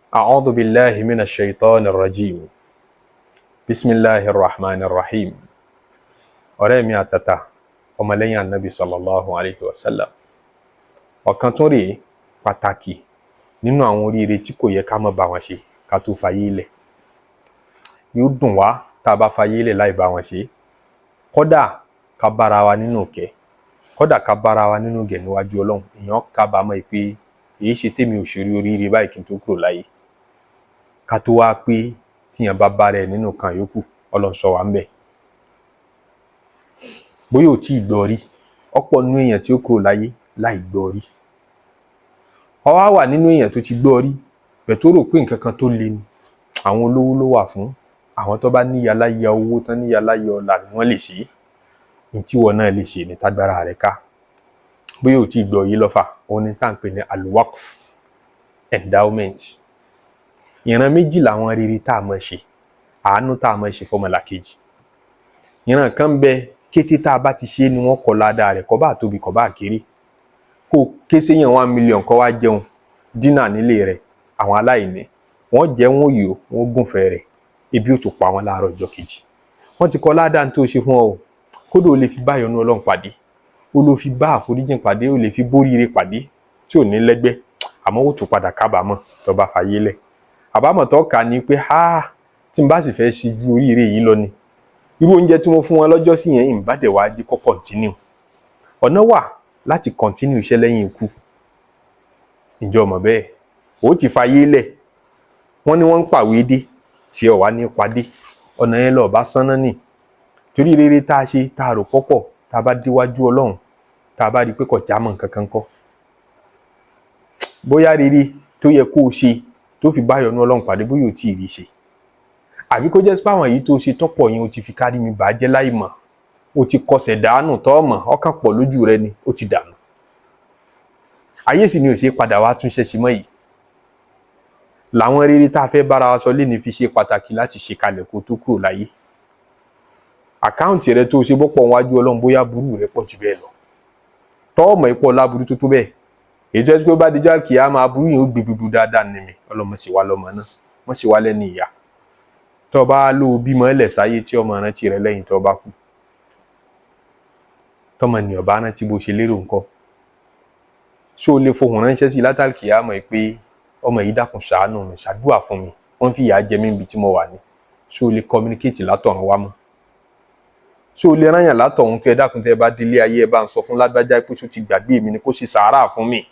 أعوذ بالله من الشيطان الرجيم بسم الله الرحمن الرحيم. Ọ̀rẹ́ mi àtàtà, ọmọlẹ́yìn Anabi sallallahu alayhi wa sallam, ọ̀kan tún rèé pàtàkì nínú àwọn oríire tí kò yẹ ká má bá wọn ṣe ká tó fayé lẹ̀. Yóò dùn wá tá a bá fayé lẹ̀ láì bá wọn ṣe. Kódà ká bára wa nínú ìkẹ́, kódà ká bára wa nínú ìgẹ̀ níwájú Ọlọ́run, èèyàn kábàámọ̀ pé èyí ṣe tèmi ò ṣe rí oríire báyìí kí n tó kúrò láyé. Ká tó wá pé tíyẹn bá bára ẹ̀ nínú kan yòókù, Ọlọ́run sọ wá ń bẹ̀. Bóyá ò tí ì gbọ́ rí, ọ̀pọ̀ nínú èèyàn tí ó kúrò láyé láì gbọ́ rí. Ó wá wà nínú èèyàn tó ti gbọ́ rí bẹ̀ tó rò pé nǹkan kan tó le ni, àwọn olówó ló wà fún, àwọn tó bá níyà láyà owó tán, níyà láyà ọlà ni wọ́n lè ṣe é. Ní tíwọ náà lè ṣe ní tágbára rẹ̀ ká. Bóyá ò tí ì gbọ́ yìí lọ́fà, òun ni tá à ń pè ní alwaqf, endowment. Ìran méjì làwọn rere tá a máa ṣe, àánú tá a máa ṣe fọmọlàkejì. Ìran kan bẹ, kété tá a bá ti ṣe ni wọ́n kọ ládàá rẹ̀, kó bá tóbi, kó bá kéré. Kó ké séyàn 1 million kó wá jẹun dínà nílé rẹ̀, àwọn aláìní wọ́n jẹ́, wọ́n yó, wọ́n gùnfẹ́ rẹ̀, ebi ó tún pa wọ́n láàárọ̀ ọjọ́ kejì. Wọ́n ti kọ ládàá tó ṣe fún ọ o. Kódà o lè fi bá ìyọ́nú Ọlọ́run pàdé, o lè fi bá àforíjìn pàdé, o lè fi bóríire pàdé tí ò ní lẹ́gbẹ́. Àmọ́ ó tún padà kábàámọ̀ tó bá fàyè lẹ̀. Àbámọ̀ tó kà ní pé ha, tí n bá sì fẹ́ ṣe ju oríire yìí lọ ni, irú oúnjẹ tí mo fún wọn lọ́jọ́ sí yẹn, ìbá dẹ̀ wá jí kó continue. Ọ̀nà wà láti continue iṣẹ́ lẹ́yìn ikú. Ìjọ mọ̀ bẹ́ẹ̀ ó ti fàyè lẹ̀. Wọ́n ní wọ́n ń pàwé dé tí ọ̀ wá ní padé, ọ̀nà yẹn lọ́ọ́ bá sánná nì. Torí rere tá a ṣe, tá a rò pọ́pọ̀, tá a bá déwájú Ọlọ́run, tá a bá rí i pé kò já mọ́ nǹkan kan kọ́, bóyá rere tó yẹ kó o ṣe tó fi báyọ̀ ní Ọlọ́run pàdé, bóyá ò tí ì rí ṣe, àbí kó jẹ́ pé àwọn èyí tó ṣe tọ́pọ̀ yẹn, o ti fi kárí mi bàjẹ́ láì mọ̀, o ti kọsẹ̀ dànù tọ́ mọ̀, ọkàn pọ̀ lójú rẹ ni ó ti dànù. Ayé sì ni ò ṣe padà wá túnṣe sí mọ́. Yìí làwọn rere tá a fẹ́ bára wa sọ lé ní fi ṣe pàtàkì láti ṣe kalẹ̀ kó tó kúrò láyé. Account rẹ tó ṣe bọ́pọ̀ wájú Ọlọ́run, bóyá burú rẹ pọ̀ jù bẹ́ẹ̀ lọ, tọ́ọ̀mọ̀ ipò láburú tó tó bẹ́ẹ̀, èyí tó ẹ́ pé bá dijọ́ àkìyà máa burú yìí, ó gbé gbogbo dáadáa ní mi. Ọlọ́mọ sì wá lọ́mọ náà, wọ́n sì wá lẹ́ni ìyá. Tó bá lò bímọ ẹlẹ̀ sáyé tí ọmọ rántí rẹ lẹ́yìn tó bá kú, tọmọ ènìyàn bá rántí bó ṣe lérò ńkọ́? Ṣó o lè fohùn ránṣẹ́ sí látàkìyà mọ̀ pé ọmọ yìí, dákun ṣàánú mi, ṣàdúà fún mi, wọ́n fi ìyà jẹ mí níbi tí mo wà ní? Ṣó o lè communicate látọ̀run wá mọ́? Ṣó o lè rányàn látọ̀run pé ẹ dákun, tẹ́ ẹ bá délé ayé, ẹ bá ń sọ fún lágbájá pé tó ti gbàgbé mi ni, kó ṣe sàárà fún mi?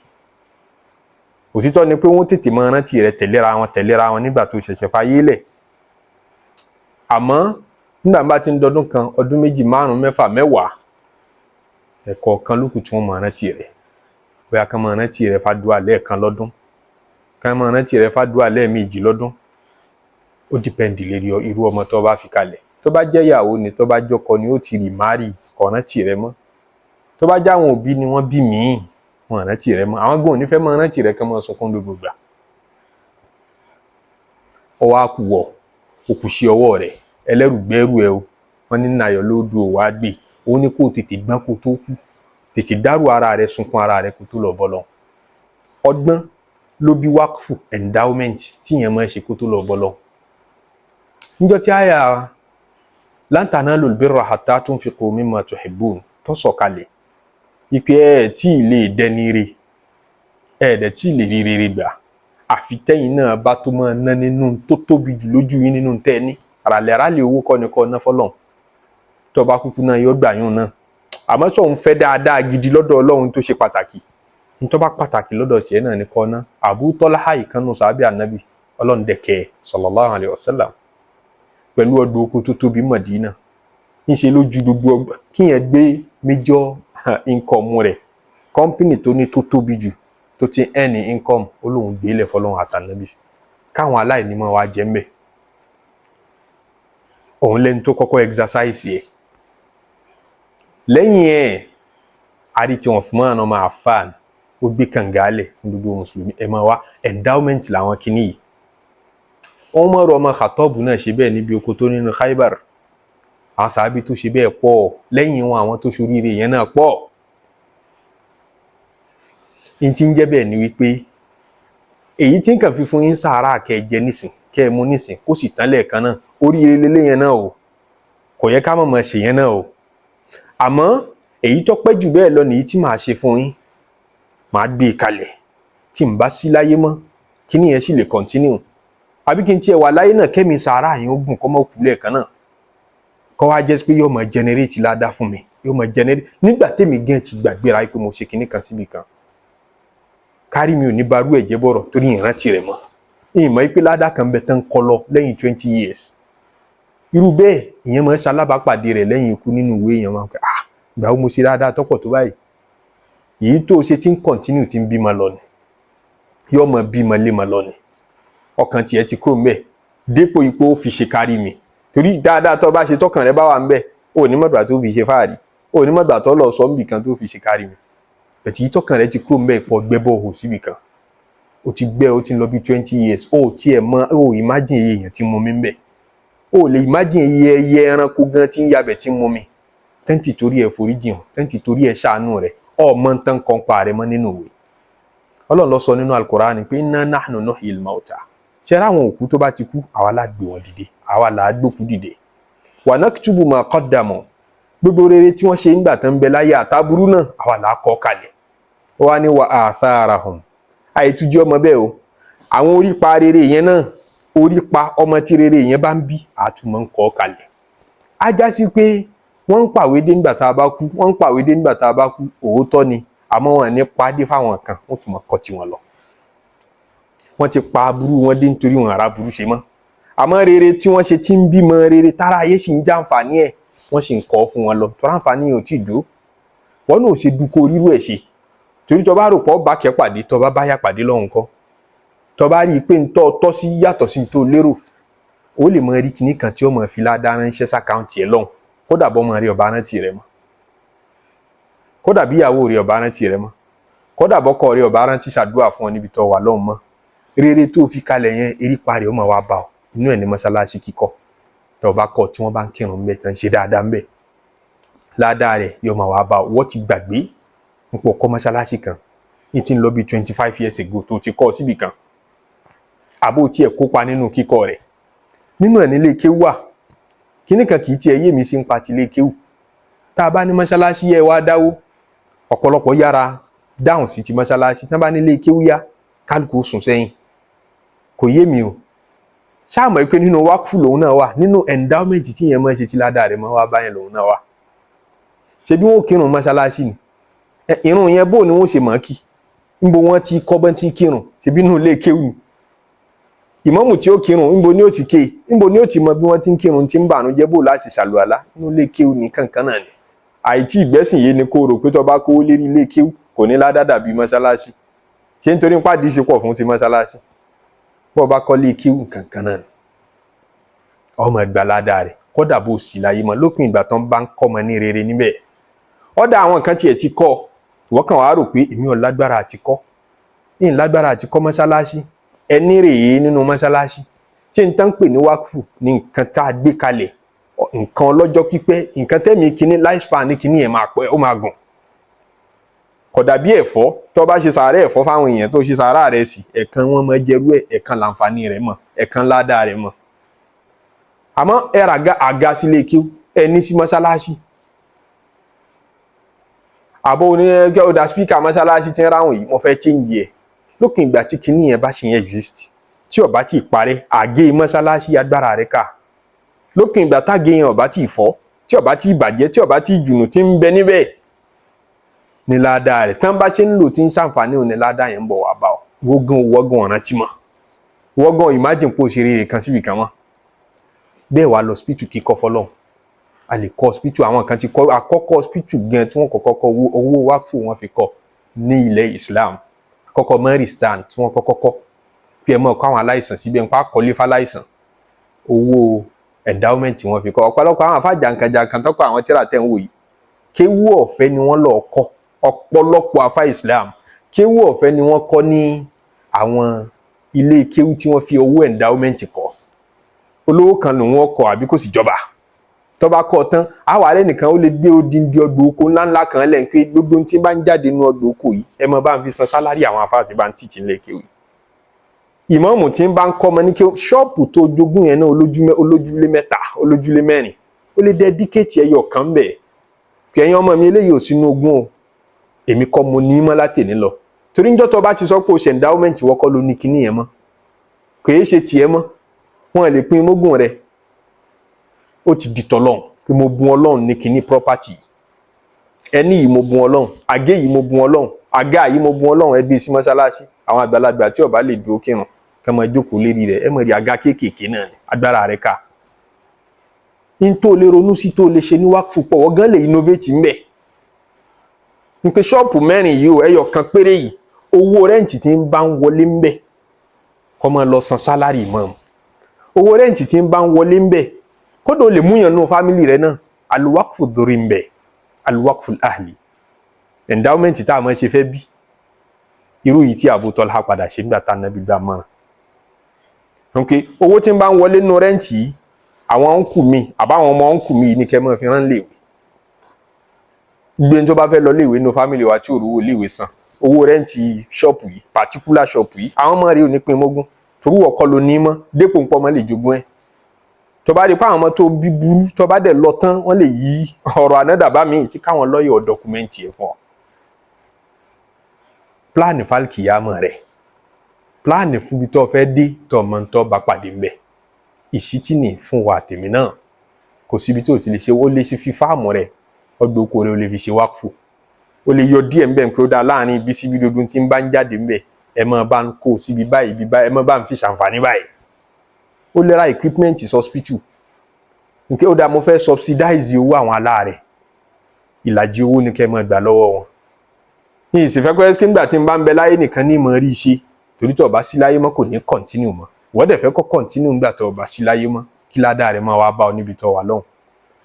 Òtítọ́ ni pé wọ́n tètè máa rántí rẹ tẹ̀léra wọn tẹ̀léra wọn nígbà tó ṣẹ̀ṣẹ̀ fayé lẹ̀. Àmọ́ nígbà bá ti ń dọdún kan, ọdún 2, 5, 6, 10, ẹ̀kọ́ kan lókù tí wọ́n máa rántí rẹ̀. Bóyá kán máa rántí rẹ̀ fàdúà lẹ́ẹ̀kan lọ́dún, kán máa rántí rẹ̀ fàdúà lẹ́ẹ̀mejì lọ́dún. Ó depend lérí irú ọmọ tó bá fi kalẹ̀. Tó bá jẹ́ ìyàwó ni, tó bá jọkọ ni, ó ti rì márì, kò rántí rẹ̀ mọ́. Tó bá jẹ́ àwọn òbí ni wọ́n bí míì, wọn rántí rẹ̀ mọ́. Àwọn gbọ́n ò ní fẹ́ máa rántí rẹ̀ kán máa sunkún gbogbo gbà. Ọwọ́ àkùwọ̀ òkú sí ọwọ́ rẹ̀, ẹlẹ́rù gbẹ́rù ẹ o. Wọ́n ní nàyọ̀ ló dùn ó wá gbé. Òun ní kó o tètè gbọ́n kó tó kú, tètè dárò ara rẹ̀, sunkún ara rẹ̀ kó tó lọ bọ́ lọ. Ọgbọ́n ló bí wákfù, endowment tíyẹn máa ń ṣe kó tó lọ bọ́ lọ. Níjọ́ tí àyà lan tanalul birra hatta tunfiqu mimma tuhibbun tó sọ̀kalẹ̀, ìpè ẹ̀ tí ì lè dẹni re, ẹ̀ dẹ̀ tí ì lè rí rere gbà, àfi tẹ́yìn náà bá tó máa ná nínú tó tóbi jù lójú yín nínú tẹ́ ẹ ní. Ràlẹ̀ rálẹ̀ owó kọ́ ni kọ́ ná fọlọ́n. Tó bá kúkú náà yóò gbà yún náà, àmọ́ sọ ń fẹ́ dáadáa gidi lọ́dọ̀ Ọlọ́run tó ṣe pàtàkì, nítorí bá pàtàkì lọ́dọ̀ tiẹ̀ náà ní kọ́ ná. Abu Talha, ìkànnù sàábì ànábì, Ọlọ́run dẹ̀kẹ́ sallallahu alayhi wa sallam pẹ̀lú ọdún oko tó tóbi Mọ̀dínà. Ńṣe lójú gbogbo ọgbà kíyẹn gbé major income rẹ̀, company tó ní tó tóbi jù tó ti earn income, ó lóun gbélé fọlọ́run àtànábì káwọn aláìní máa wá jẹ́ mbẹ̀. Òun lẹ́ni tó kọ́kọ́ exercise ẹ̀. Lẹ́yìn ẹ̀, àrí tí Usman ọmọ Affan, ó gbé kànga lẹ̀ fún gbogbo mùsùlùmí, ẹ̀ máa wá. Endowment làwọn kìíní yìí. Umar ọmọ Khattab náà ṣe bẹ́ẹ̀ níbi oko tó nínú Khaybar. Àwọn sàábì tó ṣe bẹ́ẹ̀ pọ̀ lẹ́yìn wọn, àwọn tó ṣoríire yẹn náà pọ̀. N tí ń jẹ́ bẹ́ẹ̀ ni wípé Èyí tí n kàn fi fún yín sàárà, kẹ́ ẹ jẹ nísìn, kẹ́ ẹ mú nísìn, kó sì tán lẹ́ẹ̀kan náà, oríire lélẹ́ yẹn náà o. Kò yẹ ká mọ̀ mọ̀ ṣe yẹn náà o. Àmọ́ èyí tó pẹ́ jù bẹ́ẹ̀ lọ nìyí tí màá ṣe fún yín. Màá gbé e kalẹ̀, tí n bá sí láyé mọ́, kíní yẹn sì lè continue, àbí kí n tiẹ̀ wà láyé náà, kẹ́mi sàárà yẹn ó gùn, kọ́ mọ́ kú lẹ́ẹ̀kan náà, kọ́ wá jẹ́ pé yóò máa generate ládàá fún mi, yóò máa generate nígbà tèmi gan ti gbàgbéra pé mo ṣe kinní kan síbi kan. Kárí mi ò ní barú ẹ̀ jẹ́ bọ̀rọ̀ torí ìrántí rẹ̀ mọ́, ìmọ̀ pé ládàá kan bẹ tán kọ́ lọ lẹ́yìn 20 years. Irú bẹ́ẹ̀, ìyẹn máa ń ṣalábàápàdé rẹ̀ lẹ́yìn ikú nínú ìwé. Yẹn máa ń pẹ́, "Ah, ìgbà wo mo ṣe dáadáa tọ́pọ̀ tó báyìí?" Èyí tó o ṣe tí ń continue, tí ń bímọ lọ ni, yóò mọ bímọ lémọ lọ ni. Ọkàn tiẹ̀ ti kúrò ńbẹ̀ dépò ipò ó fi ṣe kárí mi, torí dáadáa tó bá ṣe, tọkàn rẹ bá wà ńbẹ̀, ò ní mọ̀gbà tó fi ṣe fáàrí, ò ní mọ̀gbà tó lọ sọ níbì kan tó fi ṣe kárí mi. Bẹ̀tì tọkàn rẹ ti kúrò ńbẹ̀, pọ̀ gbẹ́bọ̀ hò síbì kan, ó ti gbẹ́, ó ti ń lọ bí 20 years, ó tiẹ̀ mọ, ó imagine iye èèyàn tí ń mu mi ńbẹ̀, ó lè imagine iye ẹyẹ, ẹranko gan tí ń yabẹ̀ tí ń mu mi, tẹ́ǹtì torí ẹ̀ foríjì hàn, tẹ́ǹtì torí ẹ̀ ṣàánú rẹ̀, ọmọ ń tán kan pa rẹ̀ mọ́ nínú ìwé. Ọlọ́run ló sọ nínú Al-Qur'ani pé inna nahnu nuhyil mauta. Ṣe ra àwọn òkú tó bá ti kú, àwa la gbé wọn dìde, àwa là á gbókú dìde. Wa naktubu ma qaddamu, gbogbo rere tí wọ́n ṣe nígbà tán ń bẹ láyé àtàbúrú náà, àwa là á kọ kalẹ̀. Ó wá ní wa atharahum, àìtújú ọmọ bẹ́ẹ̀ o, àwọn orípa rere yẹn náà, orípa ọmọ tí rere yẹn bá ń bí, àtúmọ̀ ń kọ kalẹ̀. Á já sí pé wọ́n ń pàwé dé nígbà tá a bá kú, wọ́n ń pàwé dé nígbà tá a bá kú. Òótọ́ ni, àmọ́ wọn ní pàdé fáwọn kan, wọ́n tún mọ̀ kọ́ tiwọn lọ. Wọ́n ti pa aburú wọn dé nítorí wọn ará burú ṣe mọ́, àmọ́ rere tí wọ́n ṣe tí ń bímọ rere, tára ayé sì ń jàǹfààní ẹ̀, wọ́n sì ń kọ́ fún wọn lọ, tọ́ra àǹfààní yẹn ò tí ì dó. Wọ́n náà ò ṣe dúkọ́ rírú ẹ̀ ṣe, torí tó bá rò pọ̀ bá kẹ́ pàdé, tó bá báyà pàdé lọ́hùn kọ́, tó bá rí i pé ntọ́ tọ́ sí yàtọ̀ sí ntọ́ lérò, ó lè mọ rí kinní kan tí ó mọ fi ládàá ránṣẹ́ sí account ẹ̀ lọ́hùn. Kódà bọ́ mọ rí ọba rántí rẹ mọ́, kódà bí ìyàwó rí ọba rántí rẹ mọ́, kódà bọ́kọ rí ọba rántí ṣàdúrà fún ọ níbi tó wà lọ́hùn mọ́, rere tó fi kalẹ̀ yẹn, erípa rẹ̀ ó máa wá bá ọ. Inú ẹ̀ ní mọ́ṣáláṣí kíkọ́ tó bá kọ́, tí wọ́n bá ń kírun ńbẹ̀, tán ṣe dáadáa ńbẹ̀, ládàá rẹ̀ yóò máa wá bá ọ. Wọ́n ti gbàgbé nípò kọ́ mọ́ṣáláṣí kan ní ti ń lọ bí 25 years ago tó ti kọ́ síbì kan, àbó tiẹ̀ kópa nínú kíkọ́ rẹ̀. Nínú ẹ̀ nílé kéwú wà. Kíní kan kì í tiẹ̀ yé mi sí ń pa ti ilé kéwú. Tá a bá ní mọ́ṣáláṣí yẹ wá dáwó, ọ̀pọ̀lọpọ̀ yára dáhùn sí ti mọ́ṣáláṣí. Tí wọ́n bá nílé kéwú yá, kálukú sùn sẹ́yìn. Kò yé mi o. Ṣáàmọ̀ pé nínú wákùfù lòun náà wà, nínú endowment tí yẹn máa ń ṣe, tí ládàá rẹ̀ máa wá báyẹn lòun náà wà. Ṣé bí wọn ò kírun mọ́ṣáláṣí ni irun yẹn, bó ni wọ́n ṣe mọ̀ kí? Níbo wọ́n ti kọ́ bọ́n ti kírun? Ṣebí inú ilé kéwú ni? Ìmámù tí ó kírun, níbo ni ó ti ké? Níbo ni ó ti mọ bí wọ́n ti ń kírun tí ń bànújẹ́? Bò láti ṣàlùwàlá inú ilé kéwú ní kankan náà ni. Àìtí ìgbẹ́sìn yé ni kó rò pé tó bá kówó lérí ilé kéwú, kò ní ládàá dàbí mọ́ṣáláṣí. Ṣé nítorí pàdé sí pọ̀ fún ti mọ́ṣáláṣí? Bó bá kọ́ lé kéwú kankan náà ni, ọmọ ìgbàládà rẹ̀, kódà bó sì láyé mọ́, lópin ìgbà tó ń bá ń kọ́ ọmọ ní rere níbẹ̀. Ọ̀dà àwọn kan tiẹ̀ ti kọ́, ìwọ kàn wá rò pé èmi ò lágbára àti kọ́, ní lágbára àti kọ́ mọ́ṣáláṣí. Ẹni rèé nínú mọ́ṣáláṣí. Ṣé n tán pè ní wákùfù ní nǹkan tá a gbé kalẹ̀, nǹkan ọlọ́jọ́ pípẹ́, nǹkan tẹ́mi kíní lifespan ní kíní yẹn máa pẹ́, ó máa gùn. Kò dàbí ẹ̀fọ́. Tó bá ṣe sàárẹ̀ ẹ̀fọ́ fáwọn èèyàn, tó ṣe sàárà rẹ̀ sí, ẹ̀kan wọn máa jẹrú ẹ̀, ẹ̀kan làǹfààní rẹ̀ mọ̀, ẹ̀kan ládàá rẹ̀ mọ̀. Àmọ́ ẹ ra àga sílé kí ẹ ní sí mọ́ṣáláṣí, àbọ̀ onígbẹ́ ọ̀dà speaker mọ́ṣáláṣí tí ń ráhùn yìí, mo fẹ́ change ẹ̀. Lópin ìgbà tí kinní yẹn bá ṣe yẹn exist, tí ó bá ti parẹ́, àgé mọ́ṣáláṣí, agbára rẹ̀ ká. Lópin ìgbà tágé yẹn ó bá ti fọ́, tí ó bá ti bàjẹ́, tí ó bá ti jùnù, tí ń bẹ níbẹ̀ ní ládàá rẹ̀, tán bá ṣe ń lò, tí ń ṣàǹfààní òní, ládàá yẹn ń bọ̀ wá bá ọ. Wọ́gán wọ́gán ọ̀ràn tí mọ̀ wọ́gán imagine pé o ṣe rere kan síbi kan mọ́ bẹ́ẹ̀. Wá lọ hospital kíkọ́ fọlọ́hún, a lè kọ́ hospital. Àwọn kan ti kọ́ àkọ́kọ́ hospital gan tí wọ́n kọ́kọ́ kọ́, owó wákùú wọn fi kọ́ ní ilẹ̀ Islam. Àkọ́kọ́ Maristan tí wọ́n kọ́kọ́ kọ́, pé ẹ mọ̀ kọ́ àwọn aláìsàn síbẹ̀, nípa kọ́lé fáláìsàn, owó endowment wọ́n fi kọ́. Ọ̀pọ̀lọpọ̀ àwọn afá jàǹkànjàǹkàn tọ́kọ̀ àwọn tíra tẹ̀ ń wò yìí, kéwú ọ̀fẹ́ ni wọ́n lọ kọ́. Ọ̀pọ̀lọpọ̀ afá Islam, kéwú ọ̀fẹ́ ni wọ́n kọ́ ní àwọn ilé kéwú tí wọ́n fi owó endowment kọ́. Olówó kan lòun ọkọ̀ àbí kò sì jọba, tó bá kọ́ tán, àwọn ààrẹ nìkan ó lè gbé odindi ọgbà oko ńláńlá kan lẹ́yìn pé gbogbo ohun tí bá ń jáde nínú ọgbà oko yìí, ẹ mọ bá ń fi san salary àwọn afá àti bá ń teach nílé kéwú. Ìmáàmù tí ń bá ń kọ́ ọmọ ní kí ṣọ́ọ̀pù tó jogún yẹn náà, olójúlé mẹ́ta, olójúlé mẹ́rin, ó lè dedicate ẹyọ kan bẹ̀ kí ẹ̀yin ọmọ mi, eléyìí ò sínú ogún o, èmi kọ́ mo ní mọ́ látẹ̀ní lọ. Torí níjọ́ tó bá ti sọ pé o ṣe endowment, wọ́kọ́ ló ní kíní yẹn mọ́, kò yé ṣe tiẹ̀ mọ́, wọ́n lè pín mógùn rẹ̀. Ó ti di tọ́lọ́hún pé mo bùn Ọlọ́run ní kíní property ẹni yìí, mo bùn Ọlọ́run àgé yìí, mo bùn Ọlọ́run àga yìí, mo bùn Ọlọ́run. Ẹgbẹ́ sí mọ́ṣáláṣí, àwọn àgbàlagbà tí ó bá lè dúró kírun kẹ́ máa jókòó lérí rẹ̀. Ẹ mọ̀ rí àga kéékèèké náà ni agbára rẹ̀ ká n tó lè ronú sí, tó lè ṣe ní wákùfù pọ̀. Wọ́n gan lè innovate ń bẹ̀ nke ṣọ́ọ̀pù mẹ́rin yìí o, ẹyọ kan péré yìí, owó rent tí ń bá ń wọlé ń bẹ̀ kó máa lọ san salary mọ́. Owó rent tí ń bá ń wọlé ń bẹ̀, kódà ó lè múyàn nù family rẹ̀ náà. Aluwakfu dórí ń bẹ̀, aluwakfu ahli, endowment tá a máa ṣe fẹ́ bí irú yìí tí Abu Talha padà ṣe nígbà tá a nàbí gbà mọ́ra. Ok, owó tí ń bá ń wọlé nù rent yìí, àwọn uncle mi àbáwọn ọmọ uncle mi yìí ní kẹ́ máa fi rán léèwé. Gbé tó bá fẹ́ lọ léèwé nù family wa tí ò rówó léèwé san, owó rent ṣọ́ọ̀pù yìí, particular ṣọ́ọ̀pù yìí, àwọn ọmọ rẹ̀ ò ní pín mógún, torí wọ́n kọ́ ló ní mọ́. Dépò nǹkan ọmọ lè jogún ẹ̀, tó bá rí pé àwọn ọmọ tó bí burú, tó bá dẹ̀ lọ tán, wọ́n lè yí ọ̀rọ̀ ànádàbá mi tí káwọn lọ́yọ̀ document ẹ̀ fún ọ. Plan fálkìyàmọ̀ rẹ̀, plan fún ibi tó fẹ́ dé, tó mọ̀ tó bá pàdé ńbẹ̀. Ìṣítí ní fún wa àtèmi náà. Kò síbi tó ti lè ṣe. Ó lè ṣe fi farm rẹ̀, ọgbà oko rẹ̀, ó lè fi ṣe wákfù. Ó lè yọ díẹ̀ ńbẹ̀ pé ó dáa láàrin ibi síbi dodo tí ń bá ń jáde ńbẹ̀, ẹ máa bá ń kó síbi báyìí, ibi báyìí, ẹ máa bá ń fi ṣàǹfààní báyìí. Ó lè ra equipment hospital nke ó dáa, mo fẹ́ subsidize owó àwọn aláàrẹ̀, ìlàjì owó ni kẹ́ ẹ máa gbà lọ́wọ́ wọn. Ní ìsìnfẹ́ pé ẹ́sìkí ńgbà tí n bá ń bẹ láyé nìkan ní ìmọ̀ rí ṣe, torí tó o bá sí láyé mọ́, kò ní continue mọ́. Wọ́n dẹ̀ fẹ́ kó continue ńgbà tó o bá sí láyé mọ́, kí ládàá rẹ̀ máa wá bá ọ níbi tó wà lọ́hùn.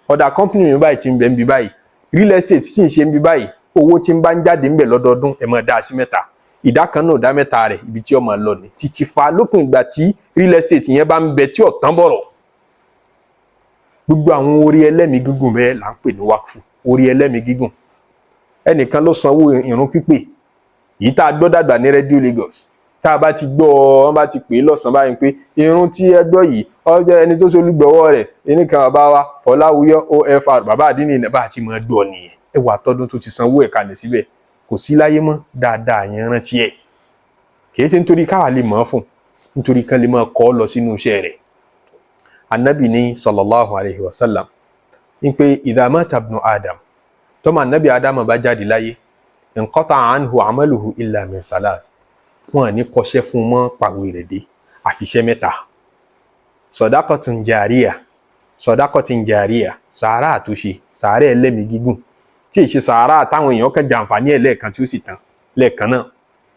Ọ̀dà company mi báyìí ti ń bẹ ń bí báyìí, real estate tí ń ṣe ń bí báyìí, owó tí ń bá ń jáde ń bẹ lọ́dọọdún, ẹ̀ máa dá sí mẹ́ta, ìdá kan náà, ìdá mẹ́ta rẹ̀, ibi tí ó máa lọ ní títí fa lópin ìgbà tí real estate yẹn bá ń bẹ tí ò tán bọ̀rọ̀. Gbogbo àwọn orí ẹlẹ́mìí gígùn bẹ́ẹ̀ là ń pè ní wákfù, orí ẹlẹ́mìí gígùn. Ẹnìkan ló sanwó ìrun pípè yìí tá a gbọ́ dàgbà ní rédíò Lagos. Tá a bá ti gbọ́, wọ́n bá ti pè é lọ́sàn-án báyìí pé irun tí ẹ gbọ́ yìí, ọjọ́ ẹni tó ṣolúgbọ̀wọ́ rẹ̀ ẹnìkan, bàbá wa Fọláwíyọ OFR, bàbá àdínní, bá a ti máa gbọ́ nìyẹn. Ẹ wà tọdún tó ti sanwó ẹ̀ kalẹ̀ síbẹ̀, kò sí láyé mọ́, dáadáa yẹn rántí ẹ̀. Kì í ṣe nítorí káwa lè mọ̀ ọ́ fún, nítorí kan lè máa kọ́ ọ lọ sínú iṣẹ́ rẹ̀. Anabi ní sallallahu alayhi wa sallam ní pé idha mata ibnu Adam, tọ́mọ anabi Adam bá jáde láyé, inqata anhu amaluhu illa min thalath, wọn ní kọṣẹ́ fún mọ́, pàwé rẹ̀ dé, àfiṣẹ́ mẹ́ta: sadaqatun jariya, sadaqatin jariya, sàárà àtúnṣe, sàárà ẹlẹ́mìí gígùn, tí ì ṣe sàárà táwọn èèyàn kan jàǹfààní ẹ̀ lẹ́ẹ̀kan tí ó sì tán lẹ́ẹ̀kan náà.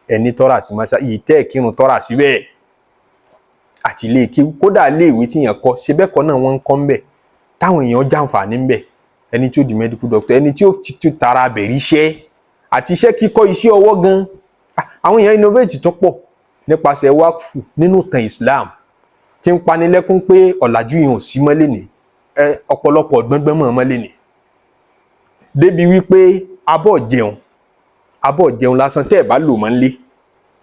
Ẹni tọ́ra sí mọ́ṣá yìí, tẹ́ ẹ̀ kírun tọ́ra síbẹ̀, àti ilé kí kódà ilé ìwé tí yẹn kọ́ ṣe bẹ́ẹ̀ kọ́ náà, wọ́n ń kọ́ ń bẹ̀ táwọn èèyàn jàǹfààní ń bẹ̀, ẹni tí ó di medical doctor, ẹni tí ó ti tara bẹ̀rí iṣẹ́ àti iṣẹ́ kíkọ́, iṣẹ́ ọwọ́ gan. Àwọn èèyàn innovate tó pọ̀ nípasẹ̀ wákfù nínú ìtàn Islam tí ń panilẹ́kún pé ọ̀làjú yìí ò sí mọ́lẹ̀ ní ọ̀pọ̀lọpọ̀ gbọ́ngbọ́n mọ́ mọ́lẹ̀ ní débi wípé abọ́ jẹun lásán tẹ́ ẹ̀ bá lò mọ́ nílé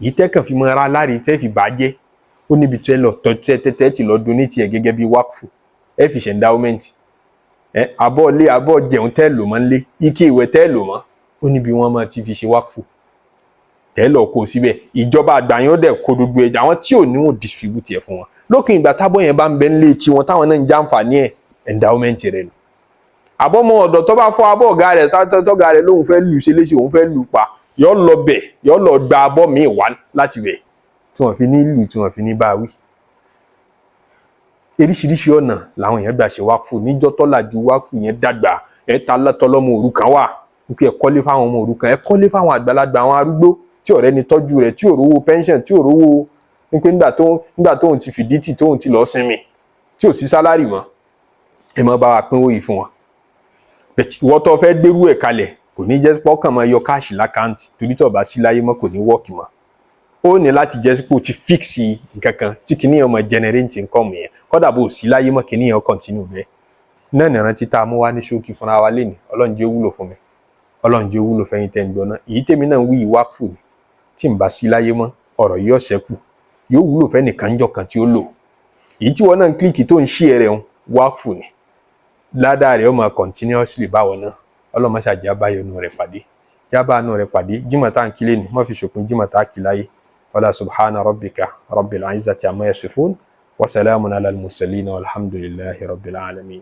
yìí, tẹ́ kàn fi mọ́ ara láre, tẹ́ fi bà á jẹ́, ó níbi tẹ́ lọ tọ́ tẹ́ tẹ́ ti lọ donate ẹ̀ gẹ́gẹ́ bí wákfù, ẹ fi ṣe endowment ẹ. Abọ́ ilé, abọ́ jẹun tẹ́ lò mọ́ nílé, ike ìwẹ̀ tẹ́ lò mọ́, ó níbi wọ́n máa ti fi ṣe wákfù, tẹ́ lọ kó síbẹ̀. Ìjọba àgbà yẹn ó dẹ̀ kó gbogbo ẹja àwọn tí ò ní, wọn distribute ẹ̀ fún wọn lópin ìgbà tábọ̀ yẹn bá ń bẹ nílé tiwọn, táwọn náà ń jàǹfààní ẹ̀, endowment rẹ̀ nù. Àbọ̀mọ ọ̀dọ̀ tó bá fọ́ abọ́ ọ̀gá rẹ̀, tọ́gá rẹ̀ lóun fẹ́ lù ṣe léṣe, òun fẹ́ lù pa, yọ lọ bẹ̀, yọ lọ gba abọ́ míì wá láti bẹ̀ tí wọ́n fi ní lù, tí wọ́n fi ní bá wí. Oríṣiríṣi ọ̀nà làwọn èèyàn gbà ṣe wákfù níjọ́ tọ́làjú wákfù yẹn dàgbà. Ẹ̀ ta tọlọ́mọ òrukàn wà wípé ẹ kọ́lé fáwọn ọmọ òrukàn, ẹ kọ́lé fáwọn àgbàlagbà, àwọn arúgbó tí ọ̀rẹ́ ni tọ́jú rẹ̀, tí ò rówó pension, tí ò rówó wípé nígbà tóun ti fìdí tì, tóun ti lọ́ọ́ sinmi, tí ò sí salary mọ́, ẹ má bá wa pínwó yìí fún wọn. Ìwọ tó fẹ́ gbérú ẹ̀ kalẹ̀, kò ní jẹ́ pọ́kàn máa yọ cash l'account, torí tó bá sí láyé mọ́, kò ní work mọ́. Ó ní láti jẹ́ pé o ti fix nǹkan kan tí kìíní yẹn máa generate income yẹn, kódà bó o sí láyé mọ́, kìíní yẹn continue bẹ́ẹ̀ náà. Ní ìrántí tá a mú wá ní ṣókí fúnra wa lénìí, Ọlọ́run jẹ́ ó wúlò fún mi, Ọlọ́run jẹ́ ó wúlò fẹ́yìn tẹ́ ń gbọ́ náà. Èyí tèmi náà ń wí ìwákùú ni, tí n bá sí láyé mọ́, ọ̀rọ̀ yìí ó ṣẹ́kù, Yóò wúlò fẹ́ nìkan jọ kan tí ó lò. Èyí tí wọn náà ń click tó ń share rẹ̀ ń wákfù ni, ládàá rẹ̀ ó máa continuously báwọn náà. Ọlọ́mọ ṣàjẹ́ abáyọnu rẹ̀ pàdé, jábàánú rẹ̀ pàdé. Jímọ̀ tá à ń kílé ni má fi ṣòpin jímọ̀ tá a kí láyé. Wala subhana rabbika rabbil izzati amma yasifun wa salamun ala al-mursalin walhamdulillahi rabbil alamin.